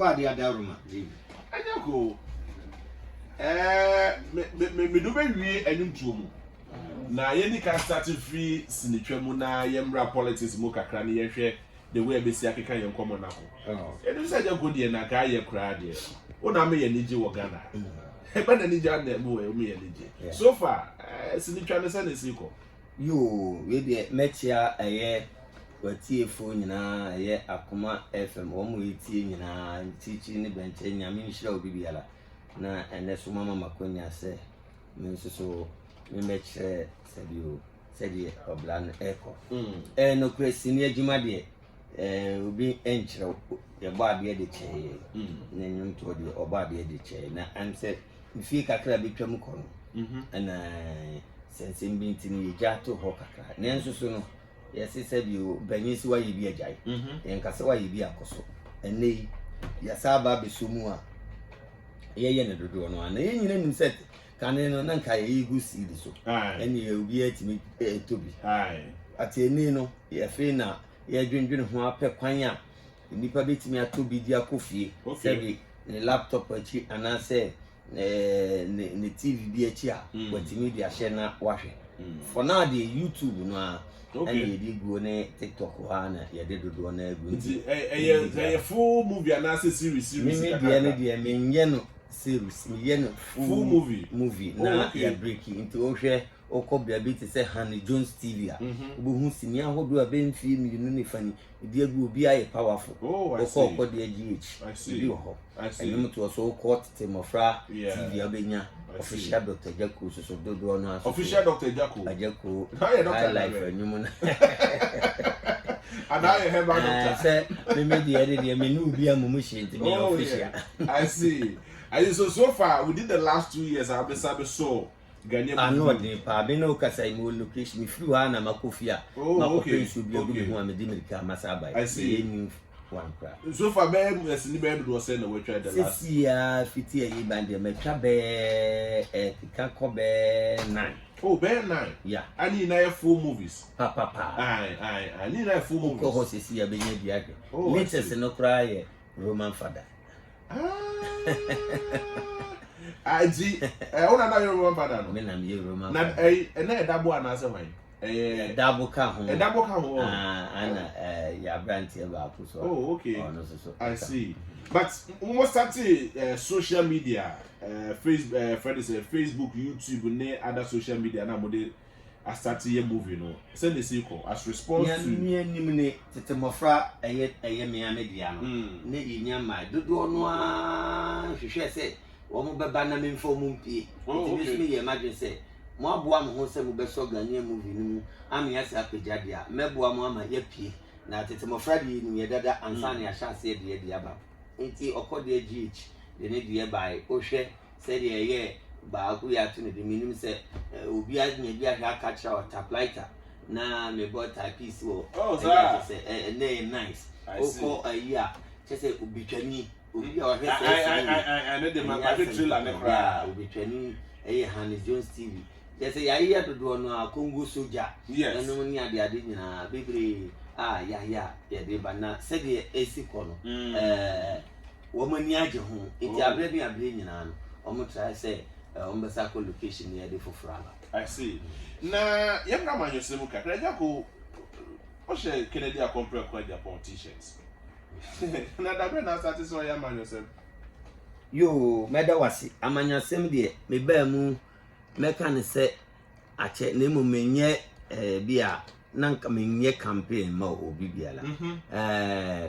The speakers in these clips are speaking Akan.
Ɔba adeɛ adaworoma, JB. Ɛnyɛ ko. Ɛɛ me me me mede wo bɛwie ɛnwomtoɔ mu. Na yɛnni kan start firi sinitwa mu na yɛmmra politics mu kakra na yɛnhwɛ the way a ɛbɛsi akeka yɛn nkɔmmɔ no akɔ. Yɛnim sɛ Agya Ko deɛ na anka ayɛ koraa deɛ wo na ama yɛn ani gye wɔ Ghana ha. Ɛba n'ani gye a na ɛmu wɔ yɛn ani gye. So far, eh, sinitwa no sɛ na ɛsi kɔ. Yoo, wei deɛ mɛkyea ɛyɛ w'atiefoɔ nyinaa ɛyɛ Akoma FM wɔn a ɛtie nyinaa nkyirikyiri ne bɛnkyɛ Nyame nhyira obi biara na ɛnɛ so moama makonya sɛ me nso so memmɛkyerɛ sɛdeɛ sɛdeɛ ɔbra no ɛkɔ. Mm. Ɛyɛ nokorɛ sini adwuma deɛ ɛɛ obi nkyerɛ yɛbɔ adeɛ de kyɛɛ yɛ mm. ne nnwomtoɔ deɛ ɔbɔ adeɛ de kyɛɛ na ɛm sɛ mfie kakra bi twam kɔ no mm-hmm. ɛna sɛnsɛm bi nti no yɛgya to hɔ kakra nanso so no yɛse sɛ bio mpanyin sɛ wayɛ bi agyae mm-hmm. yɛnka sɛ wayɛ bi akɔ so ɛnɛ yi yɛsa aba abɛsɔ mu a yɛyɛ no dodoɔ no a na yɛn nyina nim sɛ kane no na nka yɛyi gu seed so ɛne obiara tumi tɔ bi ate ɛni no yɛfei na yɛdwendwene ho apɛ kwan a nnipa bɛtumi atɔ bi de akɔ fie sɛbi ne laptop akyi anaasɛ ne ne tv bi akyi a mm. watumi de ahyɛ na wahwɛ mm. for now deɛ youtube no a ɛna yɛde guo ne tiktok hɔ a na yɛde dodoɔ no agu. Nti ɛyɛ ɛyɛ full movie anaasɛ series series? Mimi deɛ no deɛ menyɛ no series, meyɛ no full movie movie na oh, okay. Yɛ breaki nti wohwɛ wokɔ baabi te sɛ Honey Jones TV a mhm. wobɛhu sini ahodoɔ a bɛyɛ mfie 2 ne fa ni ɛdi agu obi ayɛ powerful. Oh, wokɔ ɔkɔ deɛ GH ebi wɔ hɔ ɛnwom toɔ so wokɔ tete mmɔfra TV a wobɛnya official Dr. Jacko soso dodoɔ no aso. Official Dr. Jacko. Jacko high life ɛnwom no. Anaa yɛ herbal doctor. Sɛ meme deɛ de deɛ me ne obi a mo mu hyɛ nti meyɛ oh, official. I see. I see. So far within the last 2 years, I've been so Ghanaian. Ano ɔden paa. Me ne wo kasa yi mewɔ location mefiri hɔ a na makɔ fie a Oh, makɔpɛ okay. nsuo bi agu me Okay. ho a mede mmirika masa aba I see. meyɛ new one koraa. So far, bɛyɛ ɛsini bɛyɛ dodoɔ sɛ na wɔatwa the last. Sisi a fiti ayi ban deɛ matwa bɛɛ ɛkeka kɔ bɛɛ nine. Oh, bɛyɛ nine. Yeah. Ani nyinaa yɛ full movies. Papapa. Aye, aye, aye. Ne nyinaa yɛ full Wokɔ hɔ movies. sisi a bɛnya bi ahwɛ. Oh, I Latest see. no koraa yɛ Roman Father. Ah, nti ɛ wo na na yɛ Roman Father no. Me na meyɛ Roman Na Father. ɛyi ɛnɛ ɛdabo anaasɛ hwan? Ɛyɛ Ɛdabo ka ho. Ɛdabo ka ho. Ah, ana yɛ aberanteɛ baako so. Oh, okay. Ɔno nso so. I see. But mo started social media, face, Fred sɛ Facebook, YouTube ne other social media na mo de astart yɛ movie no. Sɛ ne si kɔ as response to. Nyame anim ne tete mmɔfra ɛyɛ mmea me dea no. Ne yɛnya mmaa dodoɔ no ara hwehwɛ sɛ wɔn bɛba na memfa wɔn mpie. Oh, Nti me nso okay. meyɛ m'adwene sɛ moaboa mo ho sɛ mobɛsɔ Ghanaian movie no mu ama yɛasɛ apagya deɛ a mɛboa mo ama yɛapue. Na tete mmɔfra deɛ yɛnim yɛ dada ansa na yɛahyɛ aseɛ deɛ de aba. Nti ɔkɔ deɛ GH de ne deɛ bae. Wohwɛ sɛdeɛ ɛyɛ baako yɛ ato ne de menim sɛ obi anya bi ahwɛ aka kyerɛ wɔ taplaita na mebɔ typist wɔ Oh, ɛyɛ saa. kyɛ sɛ ɛnɛ yɛ nice. I see. Wokɔ ayi a kyɛ sɛ obitwani obi a ɔhwɛ Aye, sɛ aye, sini aye, aye, aye, ne de ma ɛnyɛ ma asɛm trailer ne ketewa. koraa. Yeah, obitwani ɛyɛ Hannes Jones TV kyɛ sɛ yɛayeyɛ dodoɔ no a Congo Soja ɛnom ne adeade nyinaa bebree a yɛayɛ a yɛde ba na sɛdeɛ ɛsi kɔ no wɔn ani agye ho nti Oh. aberɛ ne aberɛ nyinaa no wɔn try sɛ wɔn bɛsa akɔ location ne yɛde foforɔ aba. I see. Na yɛmmra amanyɔsɛm mu kakra. Agya ko ɔhyɛ Kennedy Akɔmprɛko Agyapong t-shirt. Na dabrɛ na asate sɛ ɔyɛ amanyɔsɛm. Yoo, mɛda wase. Amanyɔsɛm deɛ mebaa mu mɛka ne sɛ akyɛ na mmom menyɛ bi a na nka menyɛ campaign ma obi biara.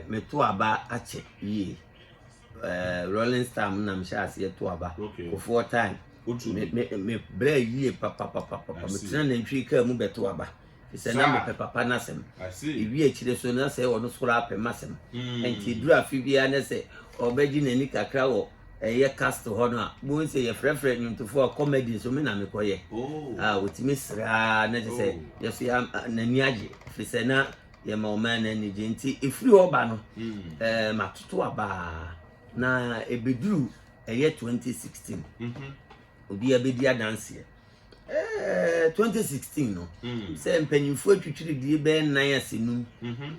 Meto aba akyɛ yie. Rolling Star mu na mehyɛ aseɛ to aba. Okay. Kofoɔ time. Wotu Me bi. me me brɛ yie papapapapa. I see. Metena nantwie kaa mu bɛto aba. Sɛ na Saa. mepɛ papa n'asɛm. I see. Ewi akyire so na sɛ ɔno soro apɛ m'asɛm. Nti duru afe biara ne sɛ ɔbɛgye n'ani kakra wɔ ɛyɛ cast hɔ no a bohu sɛ yɛfrɛfrɛ nnwomtofoɔ a comedy nso me na mekɔyɛ. Oh. A wɔtumi seraa na kyerɛ sɛ Oh. yɛso yɛ n'ani agye firi sɛ na yɛma ɔman no ani gye nti ɛfiri hɔ ba no matoto abaa na ɛbɛduru ɛyɛ 2016 obiara bɛdi adanseɛ. 2016 no sɛ mpanyimfoɔ atwitwiridie bɛyɛ 4 ase 5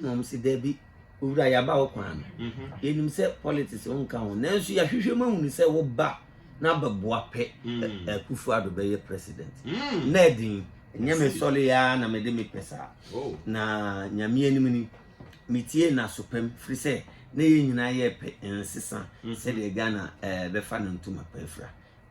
na wɔn sɛ daabi. Owura yɛaba wo kwan no. Yɛnim sɛ politics wonka ho nanso yɛahwehwɛ mu ahunu sɛ woba na abɛboa pɛ Akufo Addo bɛyɛ president. Na ɛden ɛnyɛ me sɔre yi ara na mede me pɛ saa. Oh. Na Nyame anim ni metiee n'asopam firi sɛ na yɛn nyinaa yɛrepɛ nsesa sɛdeɛ Ghana bɛfa no ntoma pa afira.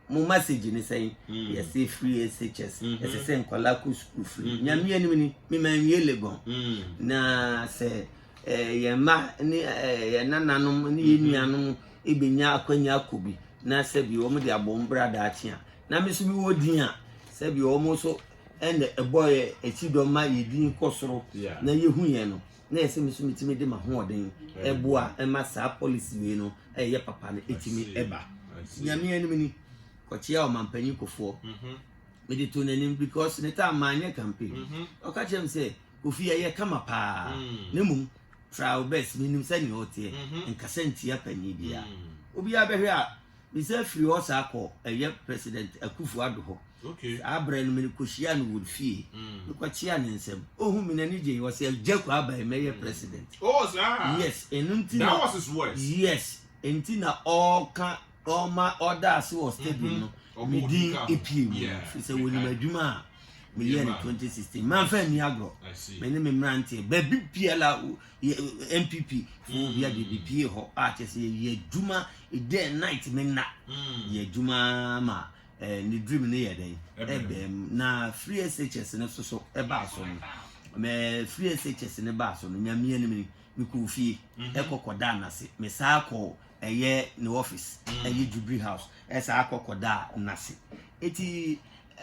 Mo message ne sɛn? Mm. Yɛsɛ free SHS. Mm -hmm. Ɛsɛ sɛ nkwadaa kɔ sukuu free. Mm -hmm. Nyame anim ni, me ma nwie Legon. Mm. Na sɛ eh, yɛn mma ne eh, yɛn nananom ne yɛn mm-hmm. nuanom ebenya akwanya akɔ bi na sɛbi wɔn de abɔ mbra daakye a na me nso mewɔ din a sɛbi wɔn nso ɛna ɛbɔ yɛ akyi dɔm ma yɛ din kɔ soro na yɛhu yɛn no na ɛsɛ me nso metumi de m'ahoɔden ɛboa ɛma saa policy wei no ɛyɛ papa no ɛtumi ɛba nyame anim ni kɔkyea ɔmampanyin kofoɔ mhm. mede to n'anim because ne time maanyɛ campaign mhm. ɔka kyerɛ me sɛ kofi ɛyɛ kama paa mm. na mmom try wo best menim sɛ nea ɔteɛ mhm. nkasa ntia panyin biara mm. obiara bɛhwɛ a Mesan firii hɔ saa kɔɔ ɛyɛ President Akuffo Addo hɔ. Saa berɛ no mekɔhyiaa no wɔ fie. Mekɔkyeaa ne nsam. Ɔhuu me n'ani gyee. Ɔse Agya Kwaa Abai mɛyɛ President. Oh saa? Yes, ɛno nti na. That was his words. Yes, nti na ɔka ɔma ɔda ase wɔ stadium no. Me din epie mu no. Firi sɛ wɔnim adwuma a meyɛɛ no 2016. Mamfa anni agorɔ. Me ne me mmeranteɛ baabi biara yɛ NPP fo bia de bi pie hɔ a kyɛ sɛ yɛ adwuma day and night me nna yɛ adwuma ma eh, ne dream ne yɛ dɛn ɛbɛm na free SHS ne so so ɛbaa so no mɛ free SHS ne baa so no nyame anim ni mekɔɔ fie ɛkɔ kɔdaa n'ase mesaa kɔ ɛyɛ ne office ɛyɛ Jubilee House ɛsaa kɔ kɔdaa n'ase eti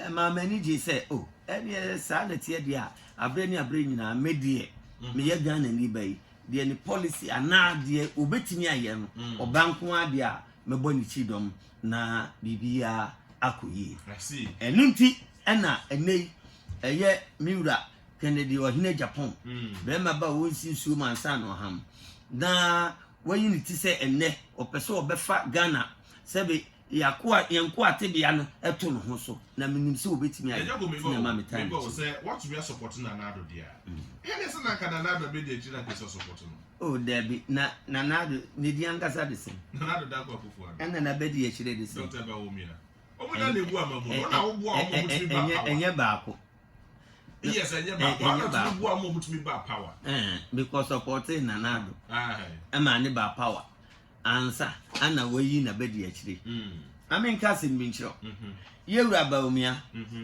Ɛmaa m'ani gyee sɛ, oh, ɛneɛ saa na ɛteɛ deɛ a, aberɛ ne aberɛ nyinaa, me deɛ, mhm. meyɛ Ghanani ba yi, deɛ ne policy anaa deɛ obɛtumi ayɛ no, mm. ɔba nko ara deɛ a, mɛbɔ ne kyidɔm na biribiara akɔ yie. Ɛno nti ɛna ɛnɛ yi, ɛyɛ me wura Kennedy Ɔhene Japan, mm. bɛrima ba a wɔnsi nsuo mu ansa na ɔham, na wayi ne ti sɛ ɛnɛ ɔpɛ sɛ ɔbɛfa Ghana sɛbe Y'akoa, yɛn nkoa tebea no to ne ho so, na menim sɛ obetumi ayɛ, Agya nti meba na o, ɛma metaa meba o, n'akyi. sɛ woatumi asɔpɔte Nana Addo deɛ a, ɛyɛ dɛ sɛ na anka Nana Addo abɛdi akyire na anka ɛsɛ ɔsɔpɔte no. Oh, dabi, na Nana Addo, ne din ankasa de sɛn? Nana Addo Dankwa Akufo-Addo. Ɛna n'abɛdi akyire de sɛn? Doctor Bawumia. Wɔn nyinaa na ebu amamu no, wɔn na woboa wɔn ma wɔtumi ba power. Ɛnyɛ baako. Yes, ɛnyɛ baako. Wɔn na wɔtumi boa wɔn ma wɔtumi ba power. Ɛɛ, because ɔsɔpɔte Nana Addo. Ɛma ne ba power. ansa ana wayi n'abadiakyire. Ma menka asɛm bi nkyerɛ wo. Yɛwura Bawumia,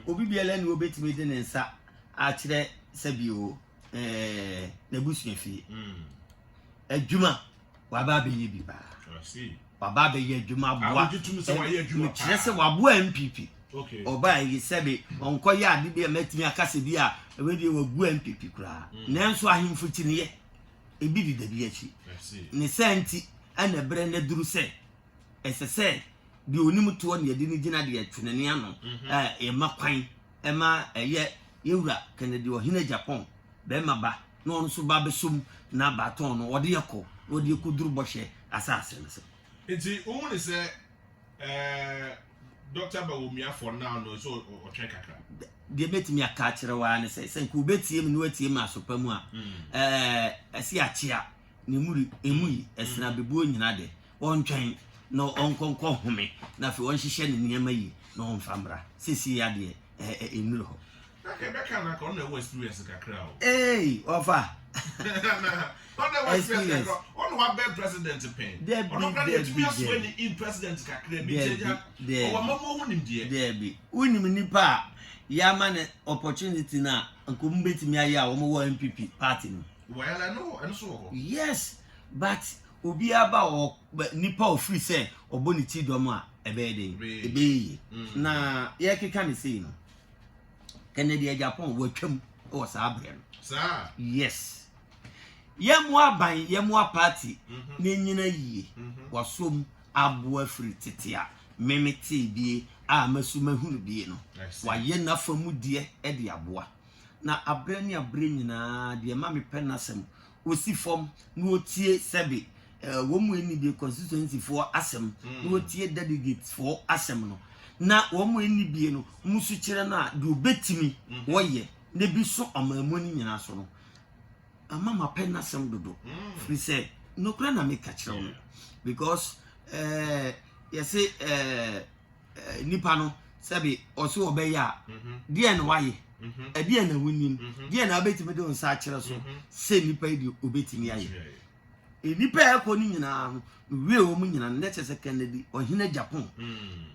obi biara ni obetumi de ne nsa akyerɛ sɛbio ɛɛ n'abusua fie. Adwuma waba abɛyɛ bi paa. Waba abɛyɛ adwuma aboa. Mekyerɛ sɛ waboa NPP. Ɔbaa yi sɛbe ɔnkɔyɛ ade bi a mɛtumi aka sɛ bi a ɛwɛ deɛ wagu NPP koraa. Nanso ahemfo kyiniiɛ. ebi deda bi akyi. Ne saa nti na ɛberɛ no aduru sɛ ɛsɛ sɛ deɛ onim toɔ ne yɛde no gyina deɛ twenene ano mhm. yɛma kwan ɛma ɛyɛ yɛwura Kennedy Ɔhene Agyapong bɛrima ba na ɔno nso ba bɛsom na baatɔn no ɔde yɛkɔ na ɔde yɛkɔduru bɔhyɛ asase no so. Nti wohu ne sɛ Eh, Doctor Bawumia for now no so ɔtwɛn kakra. Deɛ mɛtumi aka akyerɛ wo ara ne sɛ sɛ nka wobɛtie me na woatie me aso pa mu a mm. eh, ɛsi akyea ne mu emu yi mm. ɛsena mm. bebuo nyina de ɔntwɛn na ɔnkɔnkɔ home na afei ɔnhyehyɛ ne nneɛma yi na ɔmfa mmra sɛsie adeɛ ɛnnuru hɔ. Na kɛ bɛka na ka ɔno na ɛwɔ experience kakra o. Ee ɔfa. Ɔno na ɛwɔ experience kakra. Ɔno wabɛn president pɛn. Dɛbi Ɔno kora deɛ tumi dɛbi asoɛ dɛbi. ne in president kakra bi nti Dɛbi agya ɔwɔ dɛbi amamuo ho nimdeɛ. dɛbi. Wonim nipa a yɛama no opportunity no a nka wɔn bɛtumi ayɛ a wɔn wɔ NPP party no mu. Well ɛno ɛno so wɔ hɔ. Yes but obiara ba ɔ nipa a ofiri sɛ ɔbɔ ne ti dɔm a ɛbɛyɛ den ɛbɛyɛ yie. Na yɛkeka ne sei no. Kennedy Agyapong watwam wɔ saa berɛ no. Saa. Yes. Yɛmmoa aban, yɛmmoa party mm-hmm. na ɛnyina yie. Mm-hmm. Wasom aboa firi tete a meme tee bie a masu mahunu bie no. Wayɛ n'afa mu deɛ de aboa. Na aberɛ ne aberɛ nyinaa deɛ ma mepɛ n'asɛm Ɔsi fam na ɔtie sɛbe wɔn mu ɛnni bie constituency foɔ asɛm na ɔtie delegate foɔ asɛm no na wɔn mu ɛnni bie no wɔn nso kyerɛ no a deɛ ɔbɛtumi wɔyɛ na bi so ɔman mu no nyinaa so no Ama mapɛ n'asɛm dodo. Firi sɛ nokorɛ na meka kyerɛ wo no. Because eh, yɛse eh, eh, nipa no sɛbi ɔse ɔbɛyɛ a, deɛ na wayɛ? Ɛdeɛ na wonim? Deɛ na wobɛtumi de wo nsa akyerɛ so sɛ nipa yi deɛ obɛtumi ayɛ? Nnipa a ɛkɔ no nyinaa no, mewie wɔn nyinaa no, na kyerɛ sɛ Kennedy, ɔhene Japan,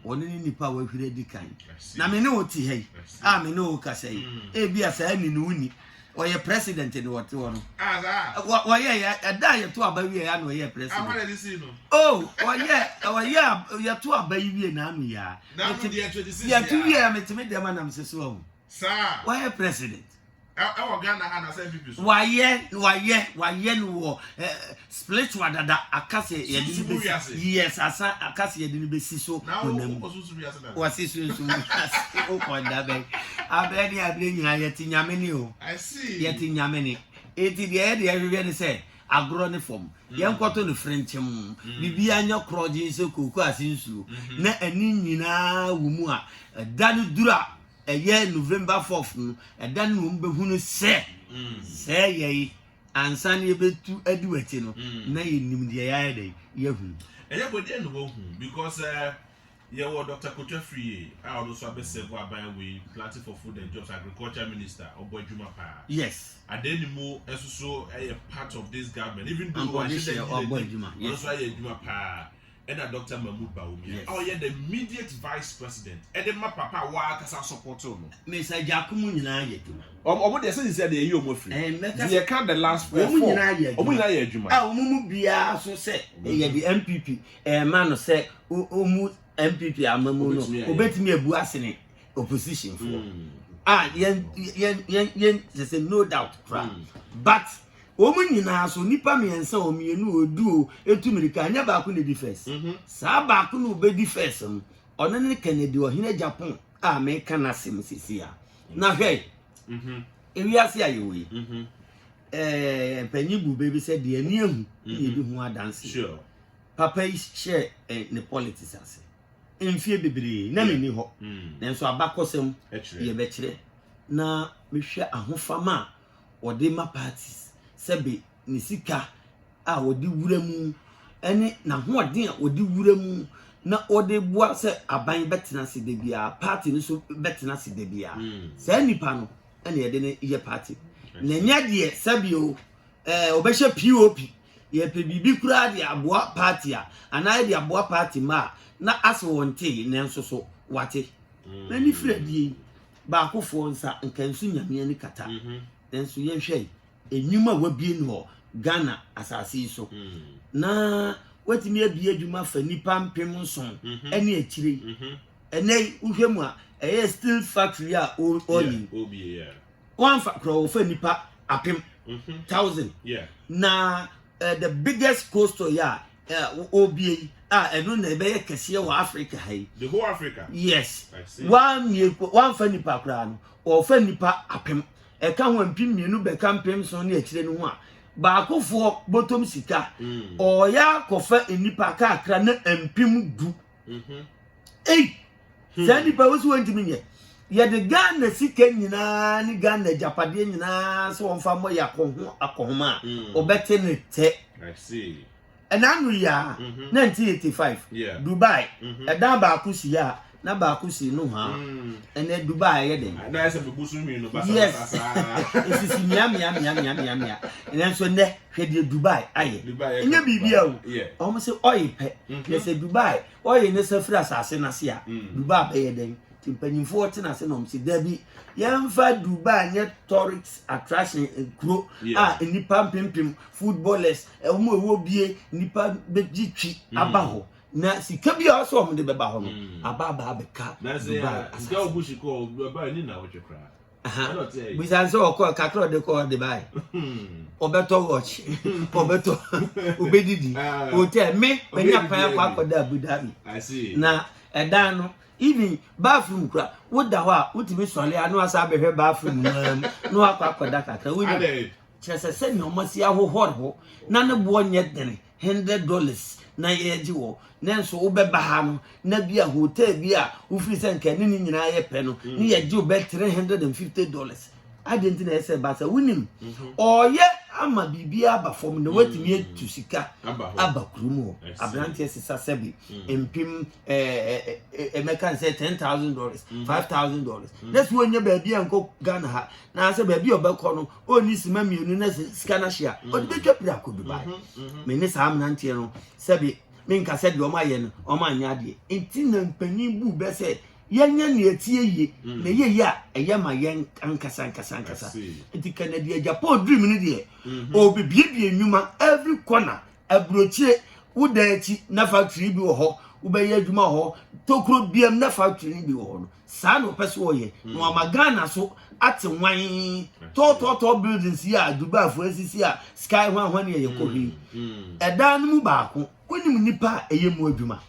ɔno ne nipa a wahwiri adi kan. Na me ne wo te ha yi, a me ne wo kasa yi, ebi a saa ni no wonni. Ɔyɛ president na ɔte hɔ no. Wɔyɛ yɛ ɛda a yɛto aba wie ya na ɔyɛ president. Oh, ɔyɛ ɔyɛ yɛto aba yi wie na ano ya. Yɛto wie a metumi dɛm anam sɛ so ahu. Wɔyɛ president. Ɛwɔ Ghana ha na sɛ NPP so. Wayɛ wayɛ wayɛ no wɔ eh, spiritual dada akasɛ yɛde no bɛsi yes asa akasɛ yɛde no bɛsi so honam wɔsi sunsun wiase wokɔ da bɛn abrɛ ne abrɛ nyinaa yɛte nyame ne o yɛte nyame ne eti deɛ yɛde ɛhwehwɛ ne sɛ agorɔ ne fam mm. yɛnkɔto no frenkyem mm. biribiara nyɛ korɔgyen sɛ kooko ase nsuo mm-hmm. na ɛne nyinaa wɔ mu a ɛda no duru a Ɛyɛ November fourth no, ɛda no na wɔn bɛhunu sɛ sɛ yɛyi ansa na yɛbɛtu adi w'akyi no, na yɛnim deɛ yɛayɛ dɛ yɛahunu. Ɛyɛ bɔ deɛ na wahu because eh, yɛwɔ Dr. Koto Afriyie a ɔno nso abɛsɛvo aban wei planting for food and jobs agriculture minister ɔbɔ adwuma paa. Yes. Adenimo nso so ɛyɛ part of this government even though wahyɛ dɛ ɔbɔ adwuma. Ɔno nso ayɛ adwuma paa. Ɛna Doctor Mahmood Bawumia a ɔyɛ the immediate vice president ɛde ma papa a w'akasa support no. Mesa Gyako mu nyinaa yɛ adwuma. Ɔmo deɛ sɛ sisi deɛ yɛyi ɔmo afiri. Ɛɛ mɛka sɛ. Deɛ ka the last four. Wɔn nyinaa yɛ adwuma. Ɔmo nyinaa yɛ adwuma. A wɔn mu biara so sɛ yɛde NPP ɛɛma no sɛ ɔmu NPP ama mu no obetumi abu asene opposition foɔ. A yɛn yɛn yɛn yɛn sɛ sɛ no doubt koraa but. Wɔn nyinaa so, nnipa mmiɛnsa o, mmienu o, du o, etu mmirika, ɛnyɛ baako na edi first. Saa baako na obedi first no, ɔno ne Kennedy Ɔhene Agyapong a meka n'asɛm sisi a. Na hwɛ, ewiase a yɛwɔ yi, ɛɛ mpanyin bu bɛ bi sɛ deɛ ani ahu na yɛdi ho adanse. Papa yi hyɛɛ ne politics ase mfie bebree na menni hɔ, nanso abakɔsɛm yɛbɛkyerɛ na mehwɛ ahofama a wɔde ma parties sɛbe ne sika a wɔde wura mu ne n'ahoɔden a wɔde wura mu na wɔde boa sɛ aban bɛtena ase da biara party no so bɛtena ase da biara mm. saa nipa no ɛna yɛde no yɛ party na ɛnyɛ deɛ sɛbe o ɛɛ ɔbɛhyɛ pop yɛpɛ biribi koraa de aboa party a anaa yɛde aboa party ma a na asɛ wɔn tee nanso so wate mm. na ne fira die yi Baakofoɔ nsa nka nso Nyame ani kata. Nanso yɛnhwɛ nnwuma a wabie no wɔ Ghana asase yi so. Na watumi abie adwuma fa nnipa 7000 ne akyire yi. Ɛnɛ yi wohwɛ mu a ɛyɛ steel factory a ɔyi. Wɔamfa kora wɔfa nnipa apem thousand. Na the biggest coastal yi a ɔrebie yi a ɛno na ɛbɛyɛ kɛseɛ wɔ Africa ha yi. The whole Africa? Yes. Wamie wamfa nipa koraa no ɔfa nipa apem ɛka ho 2000 bɛka 7000 ne akyire no ho a baakofoɔ bɔtɔm sika ɔyɛ akɔfa nipa kakra na 10,000. Ei! Saa nipa wo so wɔntumi nyɛ. Yɛde Ghana sika nyinaa ne Ghana agyapadeɛ nyinaa sɛ wɔmfa mmɔ yɛ akɔho akɔhoma a wɔbɛte ne tɛ. Ɛna ano yi a 1985 Dubai ɛdan baako si a na baako si no ha ɛnɛ Dubai ɛyɛ dɛn? Yes esisi mia mia mia mia mia mia nanso ɛnɛ hwɛ deɛ Dubai ayɛ ɛnyɛ biribi a o wɔn sɛ ɔyɛ pɛ na sɛ Dubai Ɔyɛ ne sa firi asase no ase a, Dubai bɛyɛ dɛn? Nti mpanyimfoɔ tena ase na wɔn se, dabi, yɛmfa Dubai nyɛ tourist attraction kuro a nnipa mpempem, footballers, wɔn a ɛwɔ bie, nnipa bɛgye twi aba hɔ. Na sika bi a ɔsɛ wɔn de bɛba hɔ no, aba aba abɛka Dubai asase. Bisa sɛ ɔkɔ kakra ɔde kɔ ɔde bae. Ɔbɛtɔ watch, ɔbɛtɔ, ɔbɛdidi. Hotel me manya kwan akɔ akɔda Abu Dhabi. Na ɛdan no even bathroom kura woda hɔ a wotumi sɔre a na wasa abɛhwɛ bathroom no ara mu na wakɔ akɔda kakra. Wonim kyerɛ sɛ sɛnea wɔn asi ahohɔre hɔ na ne boɔ nyɛ dene. $100 na yɛgye wɔ nanso wobɛba ha no na bi a hotel bi a wofiri sɛ nka ne ne nyinaa yɛ pɛ no mm. ne yɛgye wo bɛ $350 adɛn nti na ɛsɛ ba sɛ wonim mhm. ɔyɛ mm. ama biribiara aba fam na watumi atu sika aba kurom hɔ. Aberanteɛ sesa sɛbi mpem ɛɛ ɛmɛka sɛ $10,000, $5,000 na sɛ wɔnya baabi a nkɔ Ghana ha na sɛ baabi a ɔbɛkɔ no ɔnni sima mmienu na sɛ sika no ahye a ɔde bɛtwa pira akɔ Dubai. Me ne saa mmeranteɛ no sɛbi menka sɛ deɛ ɔma yɛ no ɔma anyɛ adeɛ nti na mpanyin bu bɛ sɛ yɛnyɛ nea ɛteɛ yie na ɛyɛ yie a ɛyɛ ma yɛn ankasa ankasa ankasa. Nti Kennedy Agyapong dream no deɛ ɔbɛbiebie nnwuma every corner. Aburokyire wo dan akyi na factory bi wɔ hɔ, wobɛyɛ adwuma wɔ hɔ, tokuro biam na factory no bi wɔ hɔ no, saa na ɔpɛ so ɔyɛ na wama Ghana so ate nwan. Tɔɔtɔɔtɔɔ buildings yi a Dubaifoɔ asisi a sky hwanhwan ne ɛyɛ kɔhwɛ yi, ɛdan no mu baako wonim nipa a ɛyɛ mu adwuma.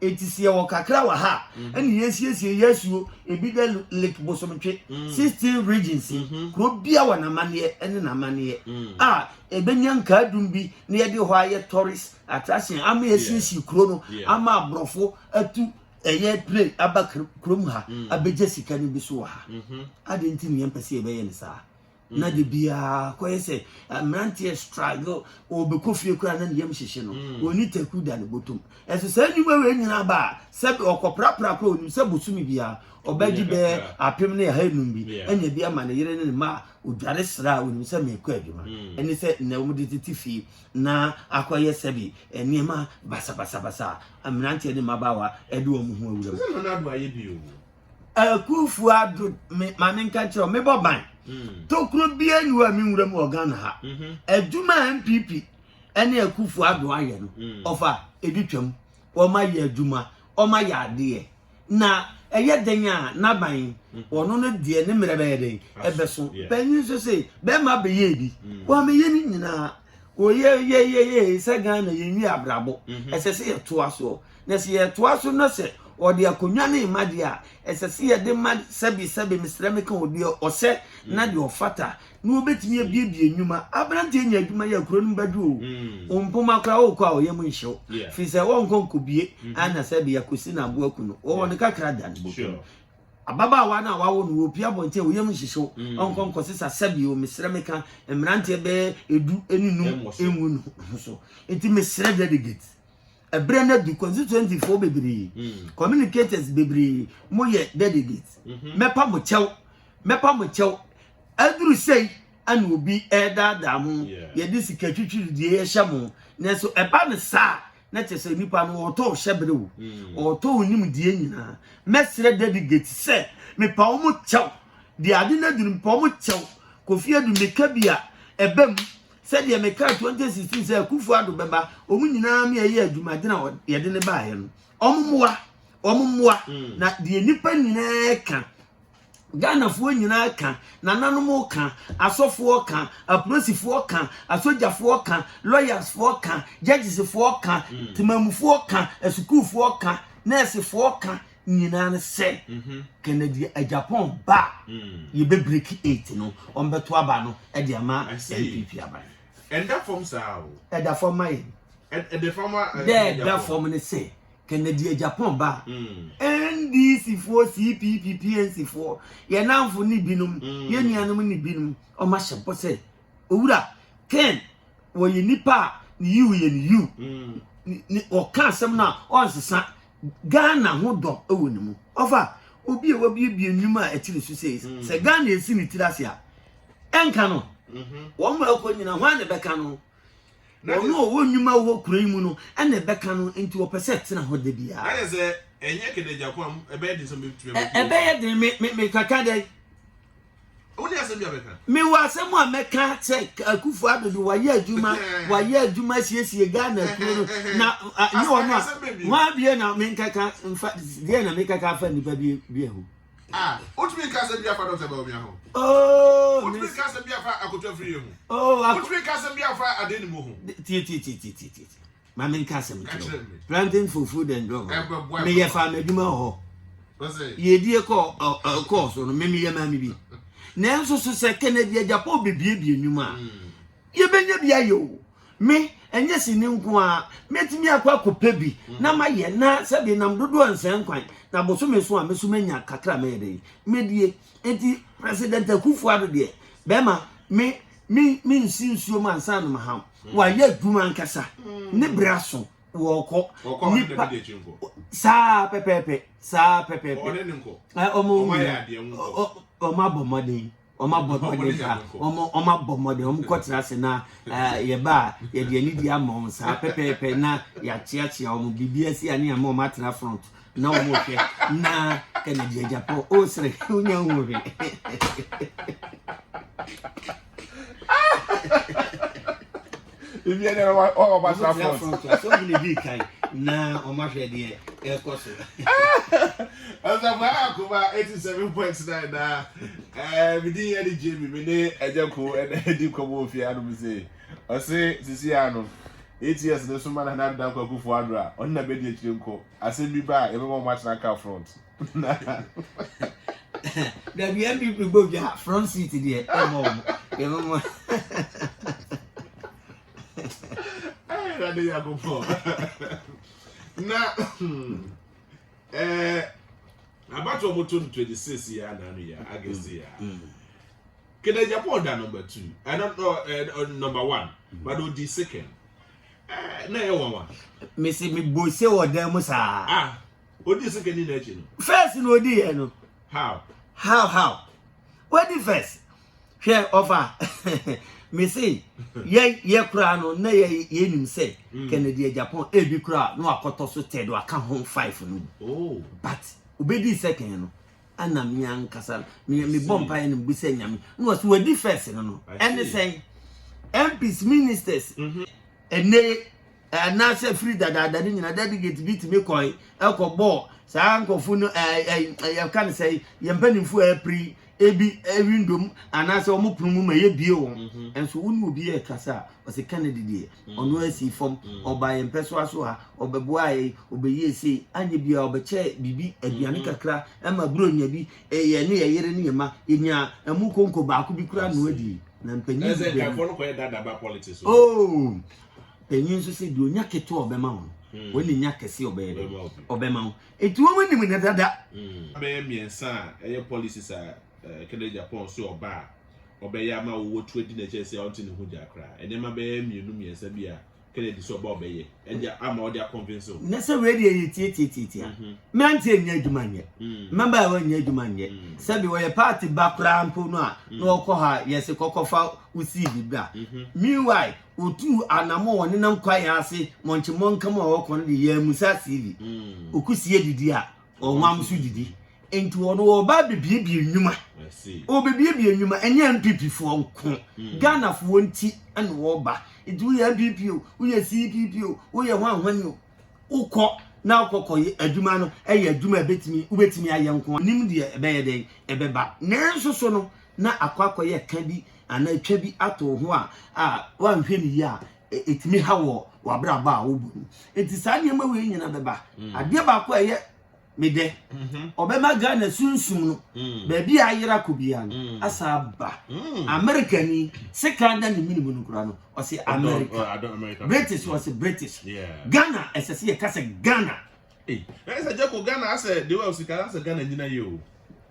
Eti sɛ yɛwɔ kakra wɔ ha a, ɛne yɛsiesie yɛ asuo ebi dɛ Lake Bosomtwe, 16 regions yi, kuro bia wɔ n'amanneɛ ɛne n'amanneɛ a ɛbɛnya nkaadum bi na yɛde hɔ ayɛ tourist attraction ama yɛsiesie kuro no ama aborɔfo atu ɛyɛ plane aba kurom ha abɛgye sika no bi so wɔ ha. Ade nti ne yɛmpɛ sɛ yɛbɛyɛ no saa na de biara kɔyɛ sɛ mmeranteɛ struggle, ɔbɛkɔ fie koraa na ne yam hyehye no, ɔni taku da ne bɔtɔm. Ɛso saa nnwuma wei nyinaa ba a, sɛ ɔkɔprapra koraa onim sɛ bosome biara ɔbɛgye bɛɛ 1500 bi ɛnya bi ama ne yere ne ne mma a odware sra a onim sɛ mekɔ adwuma. Ɛne sɛ nnɛ wɔde tete fie na akɔyɛ sɛbi nneɛma basabasabasa a mmeranteɛ ne mmabaawa ɛde wɔn ho awura mu. Sɛ Nana Addo ayɛ bi o. Akufo Addo, me maame nka kyerɛ wo, mebɔ ban tokuro biara ni hɔ a menwura mu wɔ Ghana ha. Adwuma a NPP ɛne Akufo Addo ayɛ no, ɔfa ebi twam. Wɔn ayɛ adwuma, wɔn ayɛ adeɛ na ɛyɛ den a n'aban ɔno no deɛ ne mmerɛ bɛyɛ den ɛbɛso. Panyin nso se bɛrima bɛyɛ bi wɔn amɛyɛ ne nyinaa wɔyɛ yɛ yɛ yɛ sɛ Ghana yɛn nwi abrabɔ ɛsɛ sɛ yɛtoa soɔ na sɛ yɛtoa so na sɛ ɔde akonnwa ne mma deɛ a ɛsɛ sɛ yɛde ma sɛbi sɛbi mesrɛ meka wɔ deɛ ɔsɛ na deɛ ɔfata na wɔbɛtumi abiebie nnwuma. Aberanteɛ nya adwuma yɛ kuro no bɛdwo o mpoma koraa wokɔ a ɔyɛ mu nhyew firi sɛ wɔnkɔ nkɔbie ana sɛ bi akɔsi no aboa ku no wɔwɔ no kakra da no bɔtɔ ababaawa no a wawo no wɔpia abɔnten a ɔyam nhyehyew ɔnkɔ nkɔsesa sɛbi o mesrɛ meka mmeranteɛ bɛyɛ 15 ɛngu no ho so. Nti mesrɛ delegate, ɛberɛ no adu. Constituency foɔ bebree, communicators bebree, moyɛ delegate, mɛpa mo kyɛw, mɛpa mo kyɛw. Aduru sei ana obi ɛredaadaa mo, yɛde sika twitwiridie yɛhyɛ mo, nanso ɛba no saa na kyerɛ sɛ nipa no ɔtɔ hyɛbere o ɔtɔ onimdie nyinaa. Mɛsrɛ delegate sɛ mepa wɔn kyɛw deɛ ade no aduru, mepa wɔn kyɛw. Kofi Adu meka bi a ɛba mu sɛdeɛ meka 2016 sɛ Akufo Addo bɛba, wɔn nyinaa mi ɛyɛ adwumaden a yɛde ne baeɛ no, wɔn mmoa, wɔn mmoa na deɛ nipa nyinaa ka, Ghanafoɔ nyinaa ka, nananom ka, asɔfoɔ ka, apolisifoɔ ka, asogyafoɔ ka, lɔyasfoɔ ka, judgesfoɔ ka, temamufoɔ ka, asukuufoɔ ka, nɛɛsefoɔ ka nyinaa no sɛ Kennedy Agyapong ba a yɛbɛ break eight no, ɔmbɛto aba no de ama NPP aban. Ɛnda fam saa o. Ɛda fam ma yɛn. Ɛda fam a. Dɛ ɛda fam ne sɛ Kennedy Agyapong ba a, NDC foɔ, CPP, PNC foɔ, yɛn namfo ne binom, yɛn nuanom ne binom, ɔmo ahyɛ bɔ sɛ owura Ken wɔyɛ nipa a ne yiw yɛ ne yiw, ne ɔka asɛm no a ɔnsesa. Ghana ho dɔ wɔ ne mu. Ɔfa obi a wabiebie nnwuma a ɛkyere so sei sɛ Ghana esi ne tiri ase a ɛnka no wɔn mu ɛkɔ nyina hwan na ɛbɛka no? Wɔn a wɔwɔ nnwuma wɔ kuro yi mu no ɛna ɛbɛka no, nti wɔpɛ sɛ ɛtena hɔ da biara. Ayɛ sɛ ɛnyɛ Kennedy Agyapong a ɛbɛyɛ den sɛ mɛtumi abɛtu. Ɛbɛyɛ den me me me kaka dɛ. Wo ne asɛm bi a bɛka? Mewɔ asɛm a mɛka sɛ Akufo Addo de wayɛ adwuma, wayɛ adwuma siesie Ghana kuro no na nyɛ ɔno a wɔn abie na menkaka mfa deɛ na mekaka afa nnipa bi bi ho. Ah, wotumi nka asɛm bi afa Dr. Bawumia ho? Oh, wotumi nka asɛm bi afa Akoto Afriyie ho? Oh, wotumi nka asɛm bi afa Adenimo ho? Tie tie tie tie tie tie. Ma menka asɛm kyerɛ wo. Planting for food and drug. Meyɛ fa m'adwuma wɔ hɔ. Yɛdie kɔɔ kɔɔ so no, me meyɛ maame bi. Nanso so sɛ Kennedy Agyapong bebiebie nnwuma a, yɛbɛnya bi ayɛ o. Me, ɛnyɛ sini nko ara, mɛtumi akɔ akɔpɛ bi na mayɛ na sɛbe nam dodoɔ nsɛn kwan na bosome so a me so manya kakra mɛyɛ dɛn mɛdie. Enti President Akufo Addo deɛ, bɛrima, me. Me me nsi nsuo mu ansa na maham. Wayɛ adwuma ankasa. Ne berɛ aso. Wɔkɔ. Nipa saa pɛpɛɛpɛ saa pɛpɛɛpɛ. Ɔmo ɔmo abɔ mmɔden. Ɔmo abɔ mmɔden saa. Ɔmo ɔmo abɔ mmɔden. Ɔmo kɔtena ase na yɛba a yɛde anidie ama wɔn saa pɛpɛɛpɛ na yɛakyeakyea wɔn biribi asi a ne yɛama wɔn atena front na wɔn rehwɛ na Kennedy Agyapong o sere wonya hu hwee. Ebi ɛna ɔba tra front. So ɔmo na edi kan na ɔmo ahwɛ deɛ ɛkɔ so. Ɔsafo Akuma 87.9 na ɛɛ mi di yɛ di gye mi mi ne ɛgya ko ɛna ɛdi nkɔmɔ ofie anum se ɔse sisi ano ATS ne so ma na Nana Dankwa Akufo Addo a ɔne na bɛdi akyire nkɔ asɛm bi ba a yɛbɛma wɔn atena car front. Dabi NPP bɔ dwa front seat deɛ ɛmɔ wɔn yɛbɛma. Ɛwurade Nyankopɔn na ɛɛ abatoɔ mo to no 26 yɛ ananu yɛ August yɛ. Kennedy Agyapong da number two ɛno no ɛ number one but odi second ɛɛ na ɛyɛ nwanwa. Mesi mi bo se wɔ dan mu saa. Ah odi second ni n'akyi no. First na odi yɛ no. How? How how? Wadi first. Hwɛ ɔfa mesi yɛ yɛ koraa no na yɛ yɛ nim sɛ Kennedy Agyapong ebi koraa na wakɔtɔ so third waka ho five no mu. Oh. But obedi second no. Ana me ankasa me mebɔ mpaeɛ no mebisa Nyame na wɔsɛ wadi first no no ɛne sɛn MPs ministers ɛnɛ anaasɛ firi dadaada no nyina delegate bi tumi kɔe ɛkɔ bɔɔ saa nkurɔfo no yɛka no sɛ yɛn mpanimfoɔ a ɛpiri ebi window mu anaasɛ wɔn pono mu ma yɛbie wɔn nso wo ne obi yɛ kasa a ɔsɛ Kennedy deɛ ɔno asi fam ɔba yɛn mpɛsoa so ha ɔbɛboa yɛn ɔbɛyie sei anyɛ bia ɔbɛkyɛ biribi aduane kakra ɛma buronya bi yɛ ne yɛ yere ne yɛ ma yɛnya ɛmu konko baako bi kura no adi na mpanyin ɛsɛ nkafoɔ no kɔyɛ dada ba politics oh panyin nso sɛ deɛ onya ketewa ɔbɛma wo no wɔn ne nya kɛse ɔbɛyɛ dɛ ɔbɛma wo eti wɔn nim ne dada. Bɛyɛ mmiɛnsa a ɛyɛ policies a Kennedy Agyapong so ɔba a ɔbɛyɛ ama wo wɔtu adi n'akyi sɛ ɔnte ne ho gya koraa nneɛma bɛyɛ mmienu mmiɛnsa bi a Kennedy sɛ ɔba ɔbɛyɛ ɛde ama ɔde akɔnvinse wo. Na sɛ wei deɛ yɛ tiatiatiatia mmeranteɛ nyɛ adwuma nyɛ mmabaawa nyɛ adwuma nyɛ sɛbi wɔyɛ party ba koraa mpo no a na ɔkɔ ha yɛse kɔkɔfa wo CV bra meanwhile otu anamɔ wɔ nenam kwaeɛ ase mɔnkye mɔnkam a ɔkɔ no de yɛ amusa CV okusie didi a ɔnwam so didi nti ɔno ɔba bebiebie nnwuma ɔbebiebie nnwuma ɛnyɛ NPP foɔ nko Ghana foɔ nti ɛna ɔba nti woyɛ NPP o woyɛ CPP o woyɛ hwan hwan o wokɔ na wokɔkɔ adwuma no ɛyɛ adwuma ɛbɛtumi wobɛtumi ayɛ nko nim deɛ ɛbɛyɛ dɛn ɛbɛba nanso so no na akɔ akɔyɛ ka bi anaa twa bi ato ho a a wanhwɛ ne yie a ɛtumi ha wɔ w'abrabɔ a wobɔ no nti saa nneɛma wei nyina bɛba adeɛ baako a ɛyɛ medɛ ɔbɛma Ghana sunsum no baabi a ayera kɔ biara no asa aba America ni sekan da ne minimu no kora no ɔse America British ɔse British Ghana ɛsɛ sɛ yɛka sɛ Ghana ɛsɛ gye ko Ghana asɛ de wɔ sika asɛ Ghana nyina yie o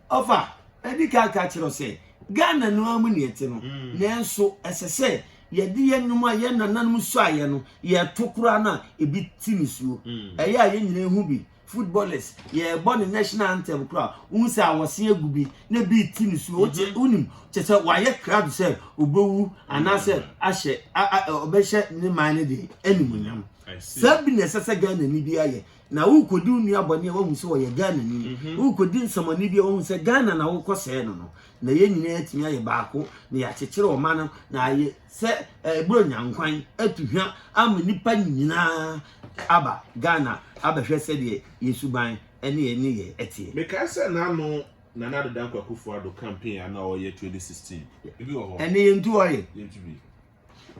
ɔfa ɛdi ka ka kyerɛ sɛ Ghana no amu ne ɛte no nanso ɛsɛ sɛ yɛde yɛn nnwom a yɛn nananom suaeɛ no yɛto koraa no a ebi ti ne suo ɛyɛ a yɛn nyinaa hu bi footballers yɛbɔ ne national anthem koraa wohu sɛ awɔse agu bi na bi ti ne suo wote wonim kyɛ sɛ wayɛ crowd sɛ obɛwu anaasɛ ahyɛ ɔbɛhyɛ ne man no de animuonyam saa bi na ɛsɛ sɛ Ghana ni bi ayɛ na wokɔdi wo nua bɔne a wahu sɛ ɔyɛ Ghana ni wokɔdi nsɛmɔne bi a wahu sɛ Ghana na wokɔ sɛɛ no no na yɛn nyinaa atumi ayɛ baako na yɛakyekyere ɔma no na ayɛ sɛ ɛburo nyankwan atu hwa ama nipa nyinaa aba Ghana abɛhwɛ sɛdeɛ yɛn suban ne yɛn ne yɛ ɛteɛ. Mekae sɛ n'ano Nana Addo Dankwa Akufo-Addo campaign a na ɔyɛ 2016 ebi wɔ hɔ. Ɛne yɛntu ɔyɛ. Yɛntu bi.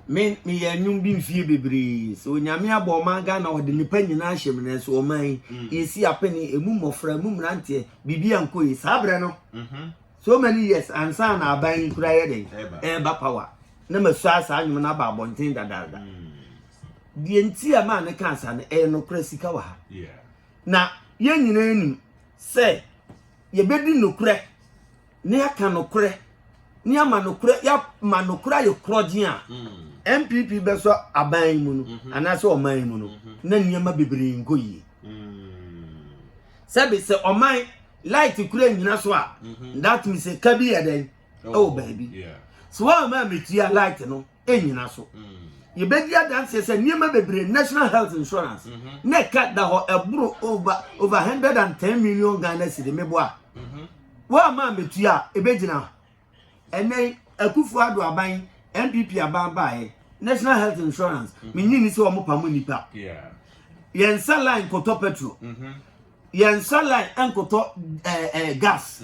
Me meyɛ nnwom bi mfie bebree sɛ Onyame abɔ ɔman Ghana ɔde nipa nyinaa ahyɛ mu nanso ɔman yi yɛsi apene emu mmɔfra emu mmeranteɛ biribi ankɔ yi saa berɛ no so many years ansa na aban yi kura yɛ den ɛreba power na masua saa nnwom no aba abɔnten dadaada deɛ nti a maa ne kaa saa no ɛyɛ nokorɛ sika wɔ ha na yɛn nyinaa nim sɛ yɛbɛdi nokorɛ na yɛaka nokorɛ. ne ama nokorɛ yɛama nokorɛ ayɛ korɔgye a NPP bɛsɔ aban yi mu no mhm. anaasɛ ɔman yi mu no mhm. na nneɛma bebree nkɔ yie. Sɛbi sɛ ɔman light kura nyina so a that means ka bi yɛ dɛn ɛwɔ oh, baabi. So wɔn a maa metua light no nnyina so. Yɛbɛdi adanseɛ sɛ nneɛma bebree National Health Insurance mhm. na ɛka da hɔ ɛboro over over 110 million Ghana cedi meboa. Mhm. Wɔama mmetua a ɛbɛgyina ɛnɛ Akufo Addo aban NPP aban baeɛ National Health Insurance mhm. menyi ni sɛ wɔn pamo nipa. Yɛn nsa line kɔtɔ petrol. Yɛn nsa line nkɔtɔ ɛɛ ɛɛ gas.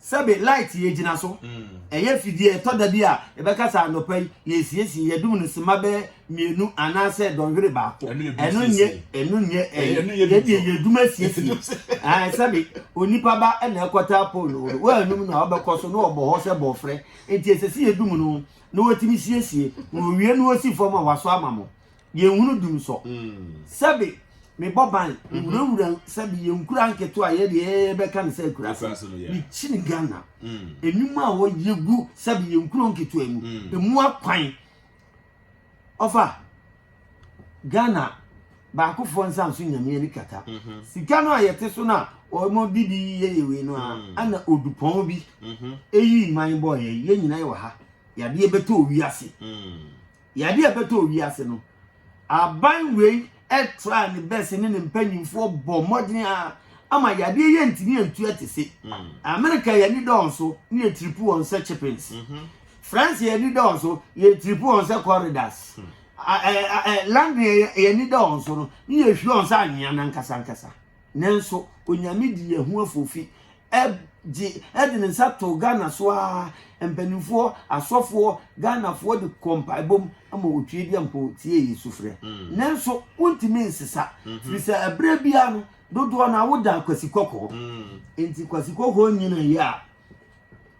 Sɛbe light yɛ gyina so. Ɛyɛ fidie ɛtɔ da bi a yɛbɛka sɛ anɔpa yi yɛresiesie yɛdum no sima bɛyɛ mmienu anaasɛ dɔnhwere baako. Ɛno nyɛ ɛno nyɛ ɛyɛ yɛdeɛ yɛdum asiesie. Ɛɛ sɛbe onipa ba ɛna ɛkɔtaa pole no wɔ wɔanum no a ɔbɛkɔ so na ɔbɔ hɔ sɛ bɔɔfrɛ. Nti ɛsɛ sɛ yɛdum no na wɔtumi siesie na wɔwie na wɔsi fam a wasɔ ama mo. Yɛnhunu dumsɔ. Sɛbe mebɔ ban, mewurawura sɛbe yɛn nkura nketewa a yɛdeɛ yɛbɛka no sɛ akuraase. Mekyini Ghana. Nnwuma a wɔyɛ gu sɛbe yɛn nkuro nketewa mu, emu akwan. Ɔfa, Ghana baakofoɔ nsa nso Nyame ani kata. Sika no a yɛte so no a wɔde bi yɛ yɛ wei no a, ana odupɔn bi ɛyii man bɔɔ yɛn. Yɛn nyinaa yɛwɔ ha. Yadeɛ bɛtɔ wiase. Yadeɛ a ɛbɛtɔɔ wiase no, aban wei traa ne bɛs ne ne mpanyimfoɔ bɔ mmɔden a ama yadeɛ yi antumi antu atese. Mm. Amerika yɛn ani dɔɔ so ne yɛ tiripu wɔn sɛ chippings. Mm-hmm. France yɛn ani dɔɔ so yɛ tiripu wɔn sɛ corridors. Mm. London yɛn ani dɔɔ so no ne yɛ hwie wɔn sɛ anwea nankasa ankasa. Nanso Onyame di yɛn ho afofi gye de ne nsa too Ghana so ara, mpanimfoɔ, asɔfoɔ, Ghanafoɔ de kɔ mpaebɔ mu ama otwie bi ampo tie yɛ sufrɛ. Mm. Nanso wontumi nsesa, mm-hmm. firi sɛ ɛberɛ biara no dodoɔ no a woda kwasi kɔkɔɔ. Mm. Nti kwasi kɔkɔɔ nyina yie a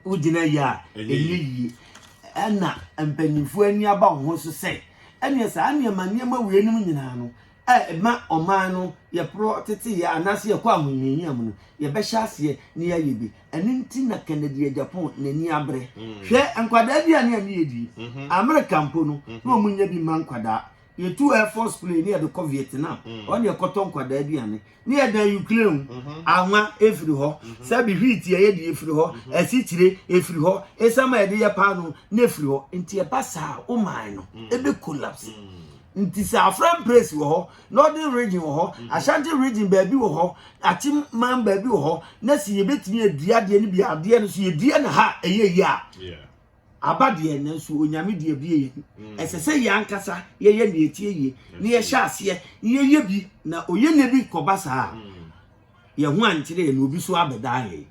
wogyina yie a ɛnyɛ yie. Ɛna mpanimfoɔ ani aba wɔn ho so sɛ ɛneɛ saa nneɛma nneɛma weinom nyinaa no a ɛma ɔman no yɛporɔ teteyɛ anaasɛ yɛkɔ ahohiahia mu no, yɛbɛhyɛ aseɛ na yɛayɛ bi. Ɛno nti na Kennedy Agyapong n'ani abere. Mm. Hwɛ nkwadaa aduane a ne yɛdi. Mm-hmm. Amerika mpo no, mm-hmm. na wɔn nya bi ma nkwadaa. Yɛtu Air Force plane ne yɛde kɔ Vietnam. Mm. Ɔne yɛkɔtɔ nkwadaa aduane. Ne yɛda Ukraine mm-hmm. anwa efiri hɔ. Sɛbi wheat yɛ yɛde efiri hɔ. Asikyire efiri hɔ. Esam a yɛde yɛ paano na efiri hɔ. Nti ɛba saa, wo man no mm. ebe collapse. Mm. Nti sɛ Afram Praise wɔ hɔ, Northern Region wɔ hɔ, mhm. Ashanti Region baabi wɔ hɔ, Akyem man baabi wɔ hɔ, na sɛ yɛbɛtumi adua adeɛ no bi adeɛ no so yɛdua no ha ɛyɛ yie a, aba deɛ nanso onyame deɛ bie yɛn mm. ɛsɛ sɛ yɛn ankasa yɛyɛ nea ɛtie yie na yɛhyɛ aseɛ na yɛyɛ bi na oyɛ ne bi kɔba saa mm. yɛn ho ankyerɛ yɛn na obi so abɛdaa yɛn